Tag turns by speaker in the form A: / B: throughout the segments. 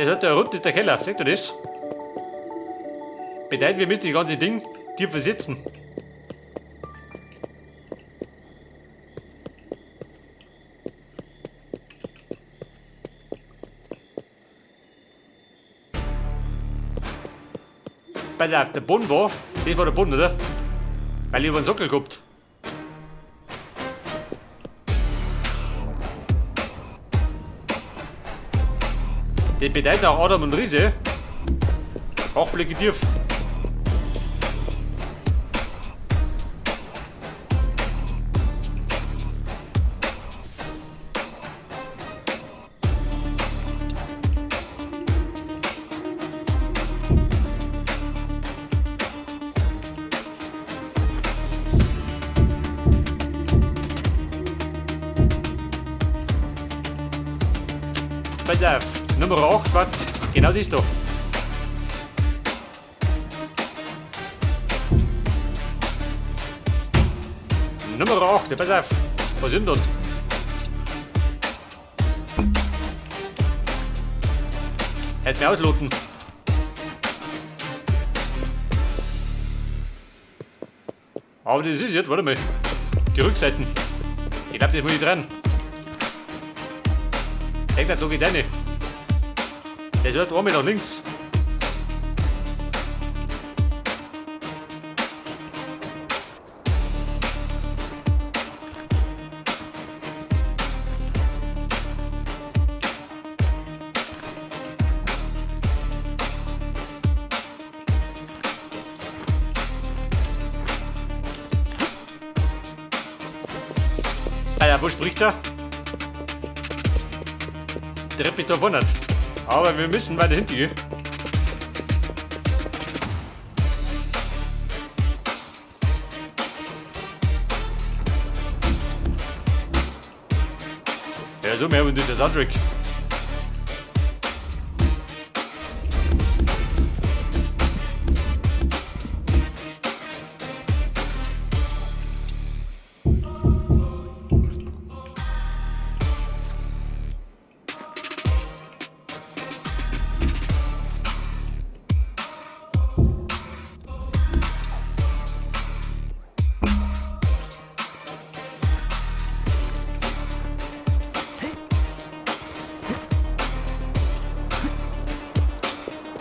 A: Das hat der rund ist der Keller, seht ihr das? Bedeutet, wir müssen die ganze Ding tief versitzen. Pass auf, der Boden war, das war der Boden, oder? Weil ich über den Sockel gehabt. Das bedeutet auch Adam und Riese. 8 Blicke tief. Pass auf, Nummer 8 war genau das da. Nummer 8, pass auf. Was sind denn? Hätten wir ausloten. Aber das ist jetzt, warte mal. Die Rückseiten. Ich glaube, das muss ich dran. Denk nicht, so geht eine. Der ist halt einmal nach links. Alter, wo spricht er? Der rennt mich da wundert. Aber wir müssen weiter hinten gehen. Ja, so mehr und der Soundtrack.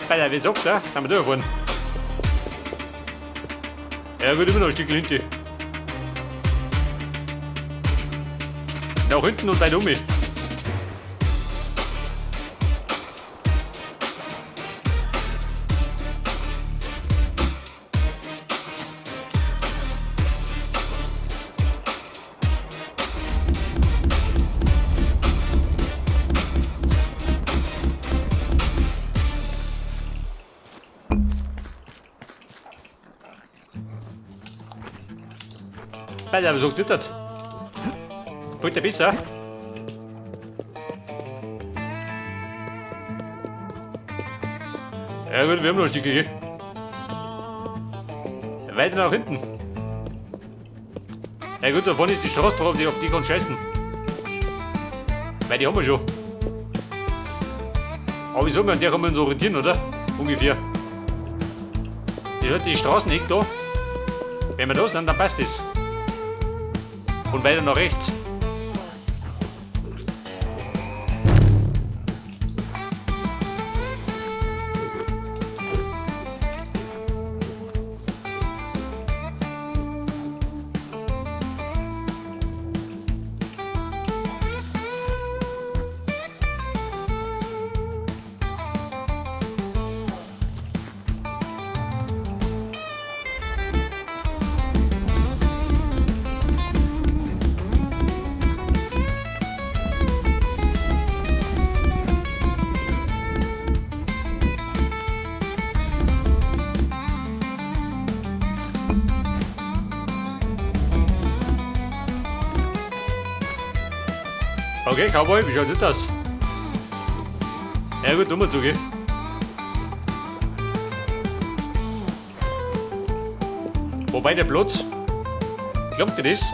A: Alter, wie sagt er? Sind wir da gefahren? Ja gut, immer noch ein Stück hinten. Nach hinten und weiter um mich. Alter, wieso sagt das? Wollt ihr besser? Ja gut, wir haben noch ein Stück hier. Weiter nach hinten. Ja gut, da vorne ist die Straße drauf, auf die kann scheißen. Weil die haben wir schon. Aber wieso, an der kann man uns orientieren, oder? Ungefähr. Die hat die Straßeneck da. Wenn wir da sind, dann passt es. Und weiter nach rechts. Okay, Cowboy, wie schaut das aus? Ja gut, dummer Zug. Wobei der Platz, glaubt ihr das?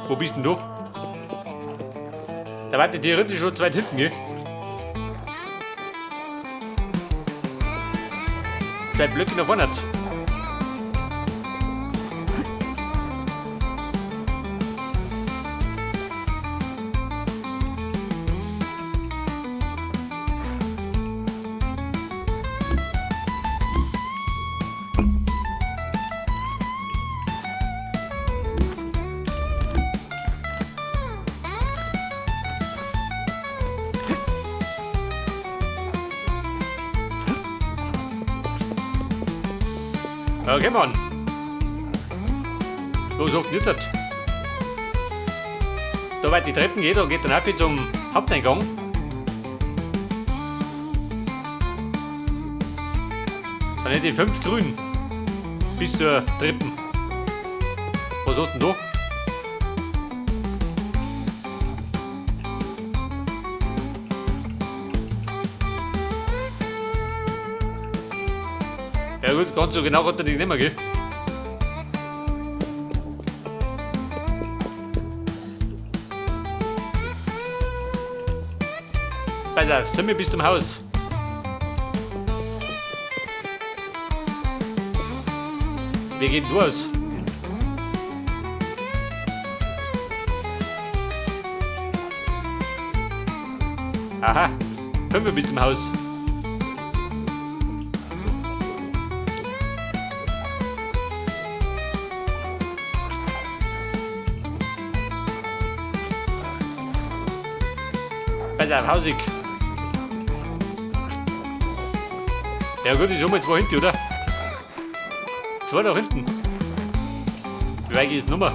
A: Wo bist denn du? Da war die theoretisch schon zu weit hinten, gell? Zwei Blöcke nach vorne. Okay, Mann. So sagt nicht das. Da weit die Treppen geht, da geht dann auch zum Haupteingang. Dann hätte ich 5 grün bis zur Treppen. Was hat denn da? Ja gut, ganz so genau hat er nicht mehr, gell? Pass auf, sind wir bis zum Haus. Wie geht denn du aus? Aha, 5 bis zum Haus. Pass auf, Hausig. Ja gut, ich hol mal 2 hinten, oder? 2 nach hinten. Wie weit geht die Nummer?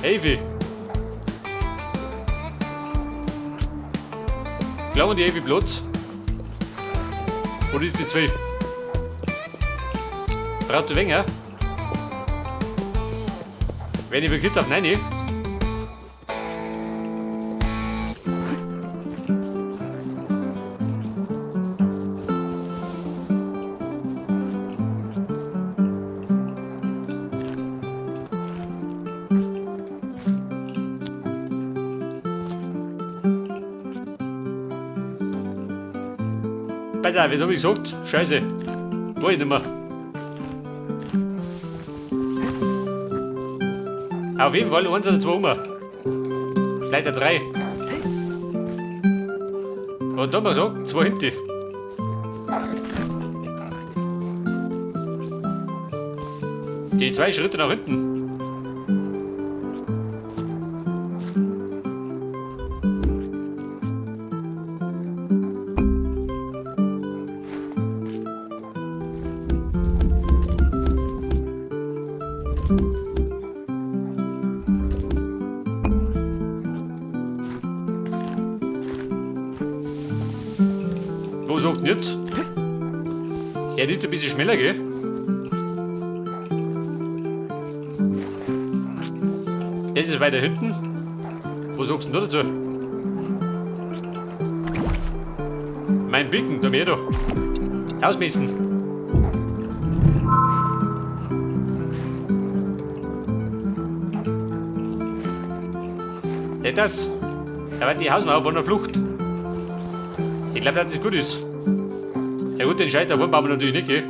A: Hey, Glauben die Evi Platz? Oder ist die 2? Braucht du weniger? Wenn ich wirklich auf 9. Pass auf, jetzt hab ich gesagt, scheiße, weiß ich nicht mehr. Auf jeden Fall 1 oder 2 um. Vielleicht 3. Und da haben wir gesagt, 2 hinten. Die 2 Schritte nach hinten. Wo sagt denn jetzt? Ja, die ist ein bisschen schneller, gell? Das ist weiter hinten. Wo sagst du denn da dazu? Mein Bicken, da mehr da. Ausmessen. Ja, das. Da war die Hausmauer von der Flucht. Ich glaub, dass das gut ist. Ja gut, den Scheiß davon bauen wir natürlich nicht, gell?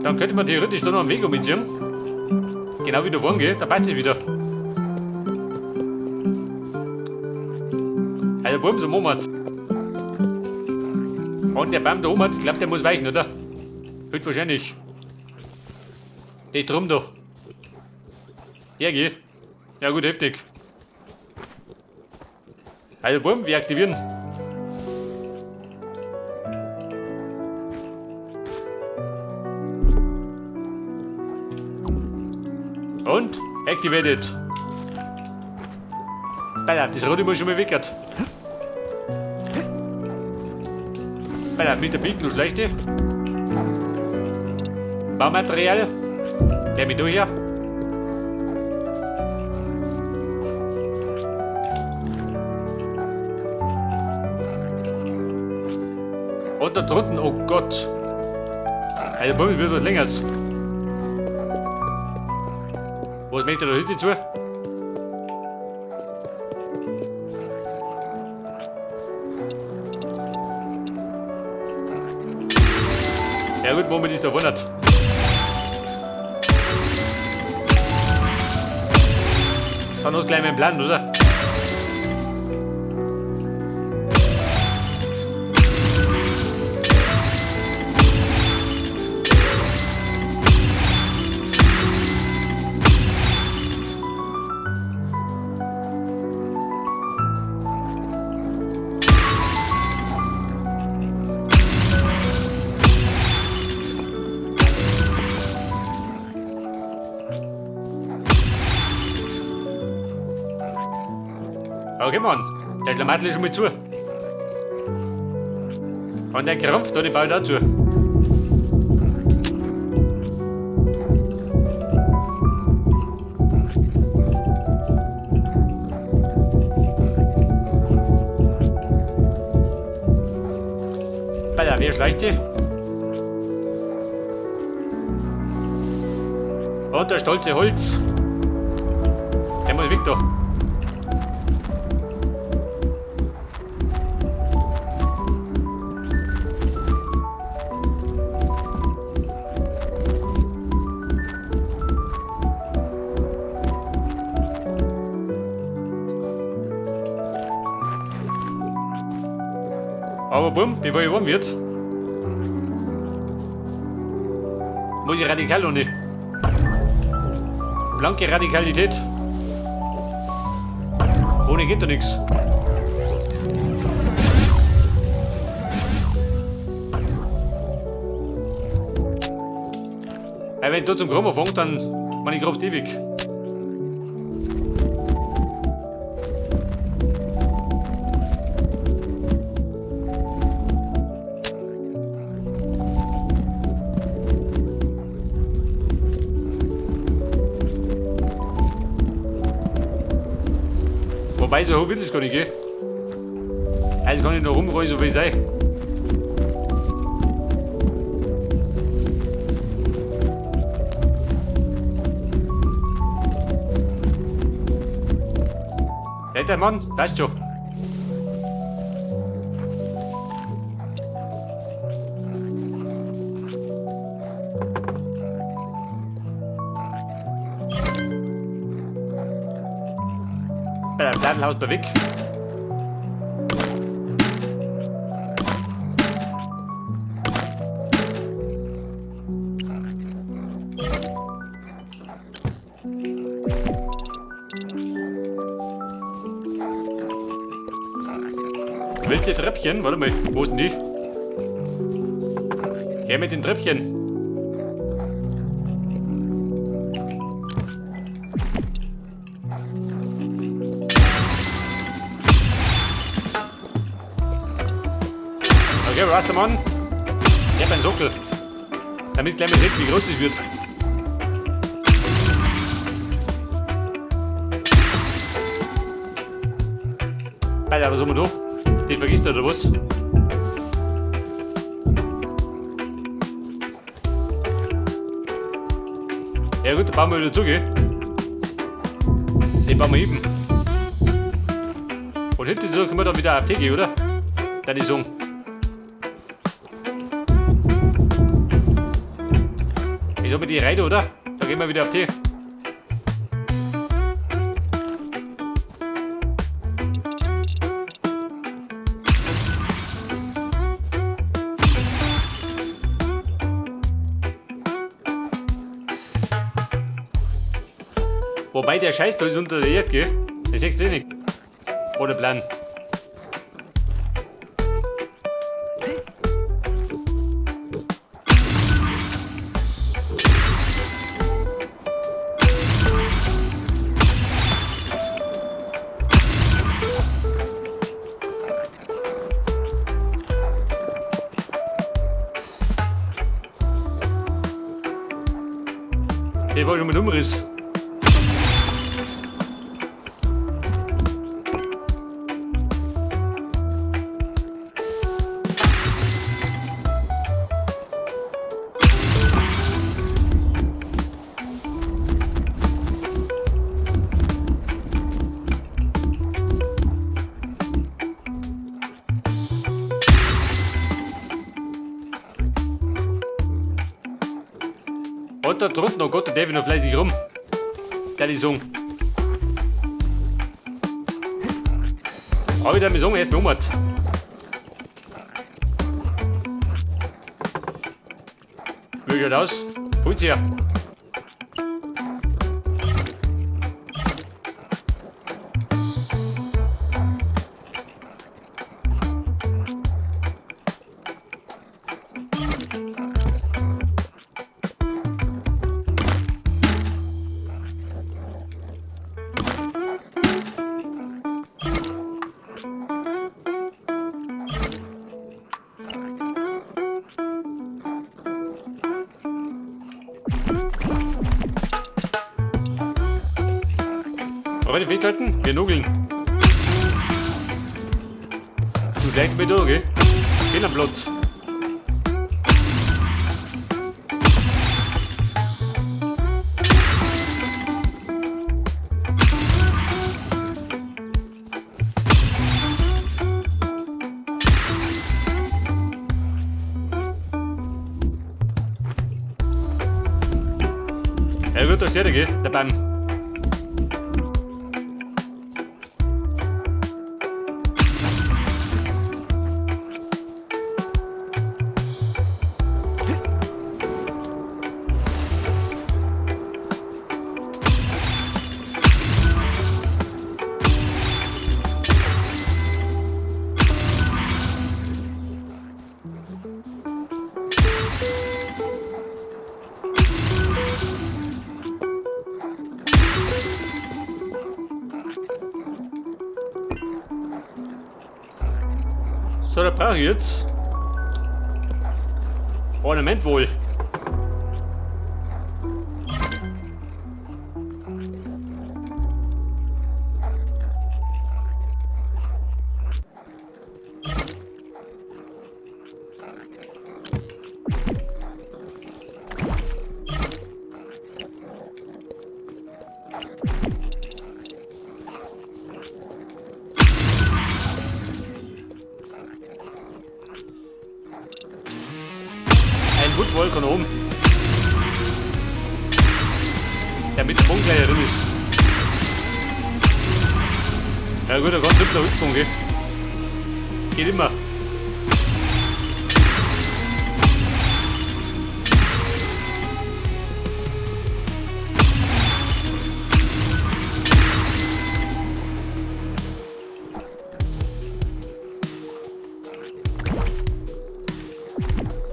A: Dann könnte man theoretisch da noch einen Weg umziehen. Genau wie da vorne, gell? Da passt es wieder. Also Buben, so machen wir's. Und der Baum da oben, ich glaub, der muss weichen, oder? Höchstwahrscheinlich. Nicht drum da. Ja, geh. Ja gut, heftig. Also Buben, wir aktivieren. Und? Activated. Pass auf, das Rote muss schon mal weg. Pass auf, mit der Pink noch schlechte. Baumaterial. Gleich mit da her. Und da drunten, oh Gott. Also Bummel wird was längeres. Was möchte der da hinten zu? Ja gut, Moment ist da wundert. Dann uns gleich mein Plan, oder? Okay, Mann. Der Klamatl ist schon mal zu. Und der Krampf da, den baue ich auch zu. Bei der wer schleicht die? Und der stolze Holz. Der muss weg da. Aber bumm, bevor ich warm wird, muss ich radikal ohne. Blanke Radikalität. Ohne geht da nichts. Wenn ich da zum Graben anfange, dann bin ich grad ewig. Wobei, so hoch will ich gar nicht gehen. Also kann ich noch rumrollen, so wie es sei. Ja, der Mann, passt schon. Bei der Plattenhaus bei weg. Welche Treppchen? Warte mal, wo sind die? Her mit den Treppchen. Okay, Rastermann. Ich hab einen Sockel. Damit gleich mal seht, wie groß es wird. Alter, was haben wir da? Den vergisst du oder was? Ja gut, dann bauen wir wieder zu, gell? Den bauen wir eben. Und hinten durch können wir dann wieder Apotheke, oder? Dann die Song. Ich hab die Reide, oder? Da gehen wir wieder auf die. Wobei der Scheiß da ist unter der Erde, gell? Das siehst du eh nicht. Ohne Plan. Ich war schon mit Umriss. Schaut da drunten, oh Gott, der David noch fleißig rum. Der die sagen. Aber ich darf mir sagen, er ist beombert. Wie schaut aus? Hol's her. Aber die Fähigkeiten, wir nugeln. Du gleich mit durch, gell? Bin am Platz. Ja gut, da steht er, gell? Der Baum. So, da brauche ich jetzt Ornament wohl. Ein Woodwall von oben. Der mit dem gleich drin ist. Ja gut, ein ganz simpler Holzbogen, gell? Geht immer.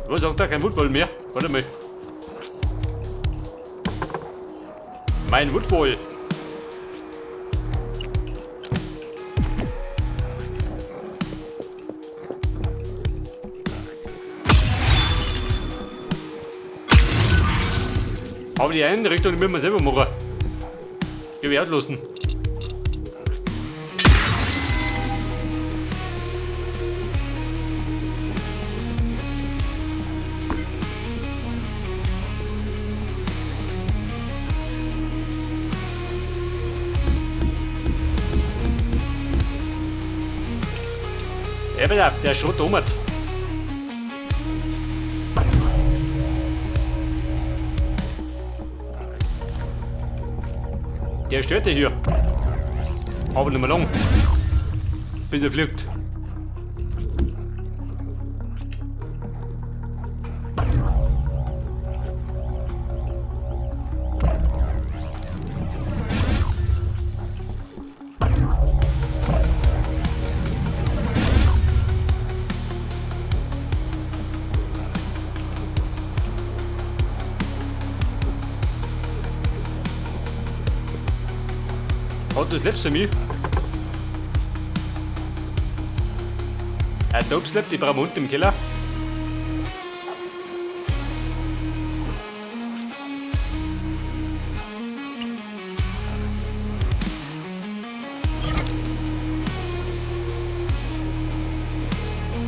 A: Was sagt da kein Woodwall mehr? Warte mal. Mein Woodwall. Aber die Einrichtung, die müssen wir selber machen. Ich werde lassen. Ja, pass auf, der Schrott ommert. Der stört hier. Aber nicht mehr lang. Bis er fliegt. Hat das letzte mich? Ein Dope-Slap, die brauchen wir unten im Keller.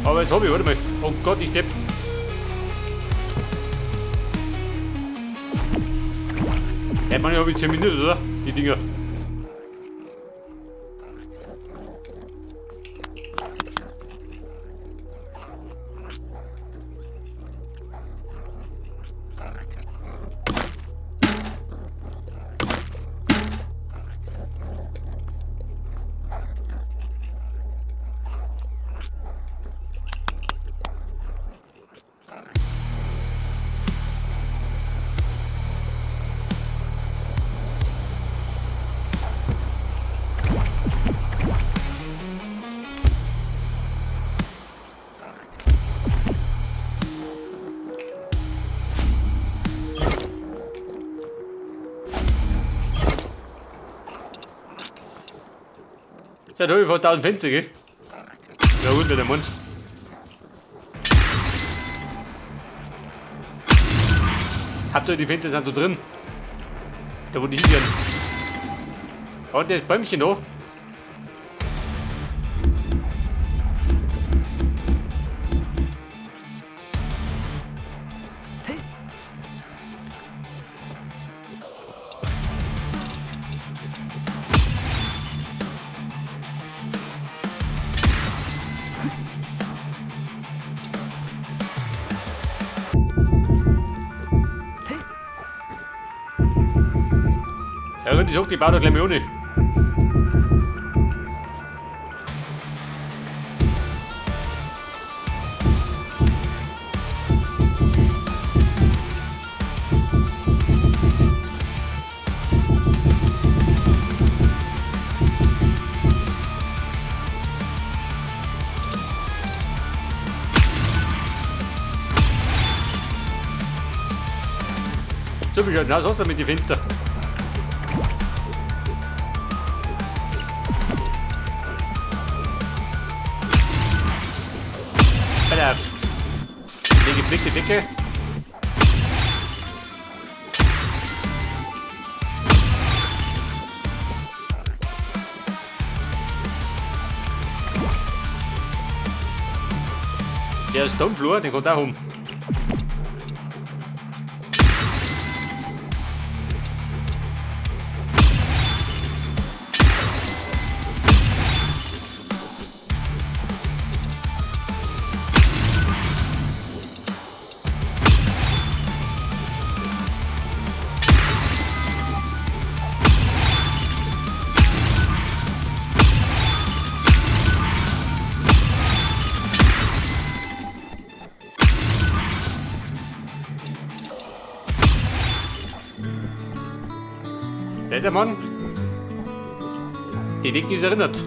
A: Aber jetzt hab ich, warte mal. Oh Gott, ich depp. Ja, meine hab ich 10 Minuten, oder? Die Dinger. Ja, da vor 1000 Fenster, gell? Ja gut, wenn der Mund. Habt ihr die Fenster sind da drin? Da wo die hingehen. Und das Bäumchen da. Ja, und ich sag, die baut da gleich mal ohne. So, wie schaut denn aus, hast du mit den Fenstern? Alter, die geflickte Decke. Der Stonefloor, den kommt auch um. Der Mann, die Decke ist erinnert.